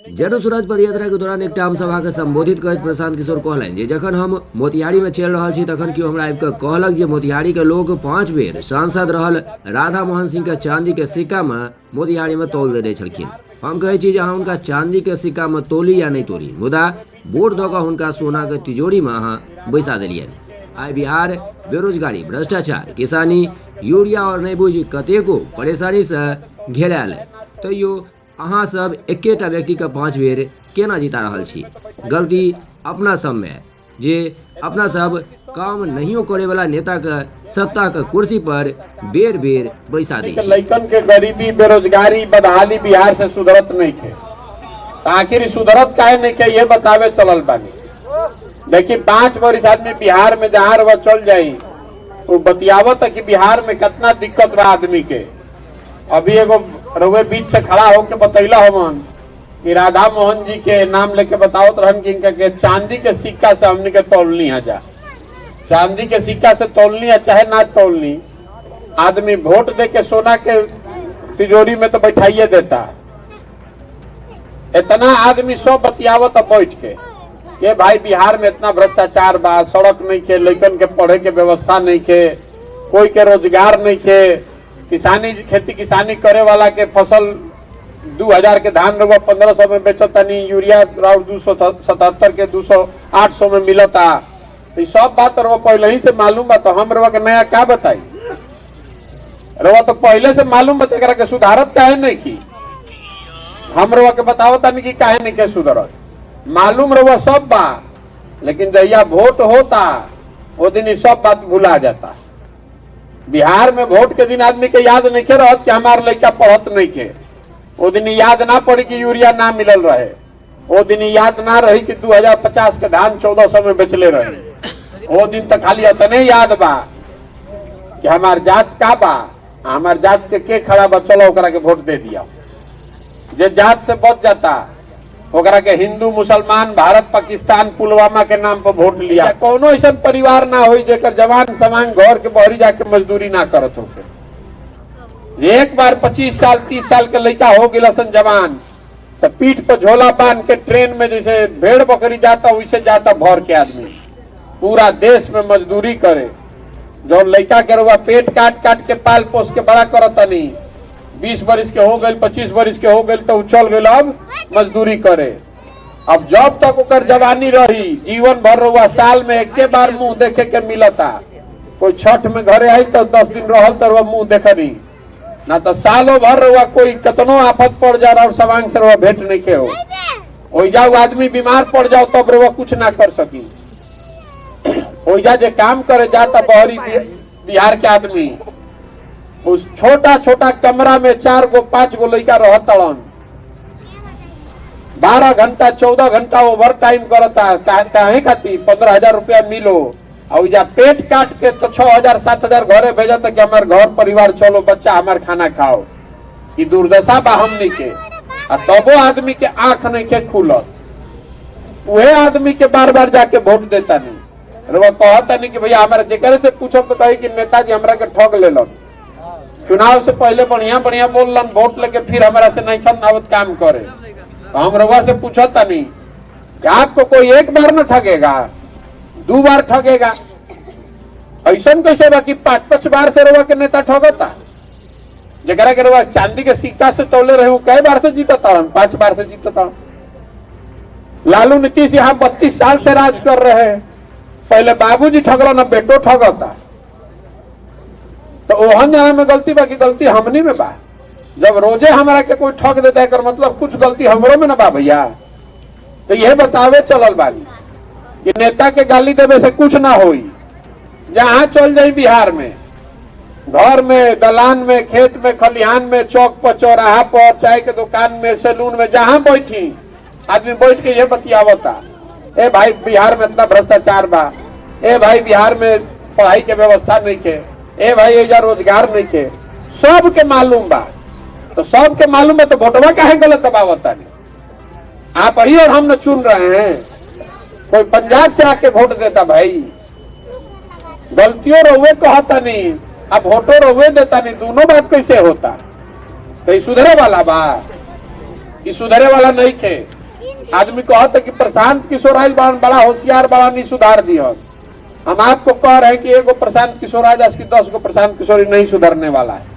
जन सुराज पदयात्रा के दौरान एकटा आमसभा के संबोधित करैत प्रशांत किशोर कहलनि जे जखन हम मोतिहारी में चलि रहल छी तखन केओ हमरा आबि कऽ कहलक जे मोतिहारी के लोग 5 बेर सांसद रहल राधा मोहन सिंह के चांदी के सिक्का में मोतिहारी में तौल देने छलखिन। हम कहै छी जे अहाँ हुनका चांदी के सिक्का में तोली या नहि तोली, मुदा वोट दऽ कऽ हुनका सोना के तिजोरी में अहाँ बैसा देलियनि। आइ बिहार बेरोजगारी, भ्रष्टाचार, किसानी, यूरिया और नहि बुझि कतेको परेशानी से घेरायल, तैयो अहाँ सब एकेटा व्यक्ति के 5 बेर केना जीता रहल छी? गलती अपना सब में जे अपना सब काम नहियो करे वाला नेता के सत्ता के कुर्सी पर बेर बेर बैसा दै छी। लइकन के गरीबी, बेरोजगारी, बदहाली बिहार से सुधरत नहीं थे, आखिर सुधरत काहे नहीं के ये बतावे चलल बानी। देखिए 5 बरिस आदमी बिहार में जहाँ रह चल जाई वो बतियावत है कि बिहार में कितना दिक्कत बा आदमी के। अभी एगो रउए बीच से खड़ा होके बतैला हमन कि राधा मोहन जी के नाम लेके बतावत रहन कि इनका के चांदी के सिक्का से हमनी के तौलनी है, जा चांदी के सिक्का से तौलनी है चाहे ना तौलनी, आदमी वोट दे के सोना के तिजोरी में तो बैठाइए देता। इतना आदमी सब बतियावत बैठ के ये भाई बिहार में इतना भ्रष्टाचार बा, सड़क नहीं के, लइकन के पढ़े के व्यवस्था नहीं के, कोई के रोजगार नहीं के, किसानी खेती किसानी करे वाला के फसल 2000 के धान रउआ 1500 में बेचतानी, यूरिया राउर 277 के 200-800 में मिलता। तो सब बात रउआ पहले ही से मालूम बा, तो हम रउआ के नया का बताई? रउआ तो पहले से मालूम बा, एकरा के सुधारत काहे नहीं की? हम रउआ के बतावतानी कि काहे नहीं के सुधरत, मालूम रउआ सब बा, लेकिन जहिया वोट होता वो दिन सब बात भुला जाता। बिहार में वोट के दिन आदमी के याद नहीं के रहत कि हमार लड़का पढ़त नहीं के, वो दिन याद ना पड़ी कि यूरिया ना मिलल रहे, वो दिन याद ना रही कि 2050 के धान 1400 में बेचले रहे, वो दिन तो खाली इतने याद बा कि हमार जात का बा, हमार जात के खड़ा बा, चलो ओकरा के वोट दे दिया। जे जात से बच जाता ओकरा के हिंदू मुसलमान भारत पाकिस्तान पुलवामा के नाम पर वोट लिया। कोनो ऐसा परिवार ना होई जेकर जवान समान घर के बहरी जाके मजदूरी ना करत होके। एक बार 25 साल 30 साल के लड़का हो गया सन जवान, तो पीठ पर झोला बांध के ट्रेन में जैसे भेड़ बकरी जाता वैसे जाता भर के आदमी पूरा देश में मजदूरी करे। जो लड़का के रुआ पेट काट काट के पाल पोस के बड़ा करता नहीं, 20 बरिस के हो गए 25 बरिस के हो गए तो चल गए अब मजदूरी करे। अब जब तक ओकर जवानी रही जीवन भर रुआ साल में एक बार मुंह देखे के मिलता, कोई छठ में घरे आई तो 10 दिन रहल तो मुंह देखनी ना, तो सालों भर रुआ कोई कतनो आफत पड़ जा रहा और सवांग से रुआ भेंट नहीं के हो। ओइजा आदमी बीमार पड़ जाओ तब रुआ कुछ ना कर सकी। ओइजा जे काम करे जाता बहरी बिहार के आदमी उस छोटा छोटा कमरा में 4 गो 5 गो लड़का रहतड़न, 12 घंटा 14 घंटा ओवर टाइम करता, काहे खातिर 15,000 रुपया मिलो और जा पेट काट के तो 6,000 7,000 घरे भेजत कि हमार घर परिवार चलो बच्चा हमार खाना खाओ। ई दुर्दशा बा हमनी के, आ तबो आदमी के आंख नहीं के खुलत, उहे आदमी के बार बार जाके वोट देता नहीं। रउआ कहता नहीं कि भैया हमारे जेकरे से पूछब तो कही कि नेताजी हमरा के ठग लेलन, चुनाव से पहले बढ़िया बढ़िया बोलन, वोट लेके फिर हमारा से नहीं खन आवत काम करे। तो हम रउआ से पूछता नहीं कि आपको कोई एक बार न ठगेगा, 2 बार ठगेगा, ऐसा कैसे बाकी 5-5 बार से रउआ के नेता ठगता? जरा के रउआ चांदी के सिक्का से तौले रहे वो कई बार से जीतता, 5 बार से जीतता। लालू नीतीश यहाँ 32 साल से राज कर रहे हैं, पहले बाबूजी ठगल ना बेटो ठगता। तो ओहन जना में गलती बा कि गलती हमनी में बा? जब रोजे हमरा के कोई ठग देता है मतलब कुछ गलती हमरो में ना बा भैया। तो यह बतावे चलल बानी कि नेता के गाली देवे से कुछ ना होई। जहां चल जाई बिहार में, घर में, दलान में, खेत में, खलिहान में, चौक पर, चौराहा पर, चाय के दुकान में, सैलून में, जहां बैठी आदमी बैठ के यह बतियावता, ए भाई बिहार में इतना भ्रष्टाचार बा, ए भाई बिहार में पढ़ाई के व्यवस्था नहीं के, ए भाई एजा रोजगार नहीं के, सबके मालूम बा। तो सबके मालूम है तो वोटवा काहे गलत दबावता नहीं? आप ही और हम न चुन रहे हैं, कोई पंजाब से आके वोट देता भाई? गलतियों रहुए कहता नहीं, अब वोटो रहुए देता नहीं, दोनों बात कैसे होता? तो ये सुधरे वाला बा, ये सुधरे वाला नहीं थे। आदमी कहता कि प्रशांत किशोर आयल बड़ा, बड़ा होशियार, बड़ा नहीं सुधार दिहन। हम आपको कह रहे हैं कि एगो प्रशांत किशोर आ जाए कि 10 गो प्रशांत किशोर नहीं सुधरने वाला है।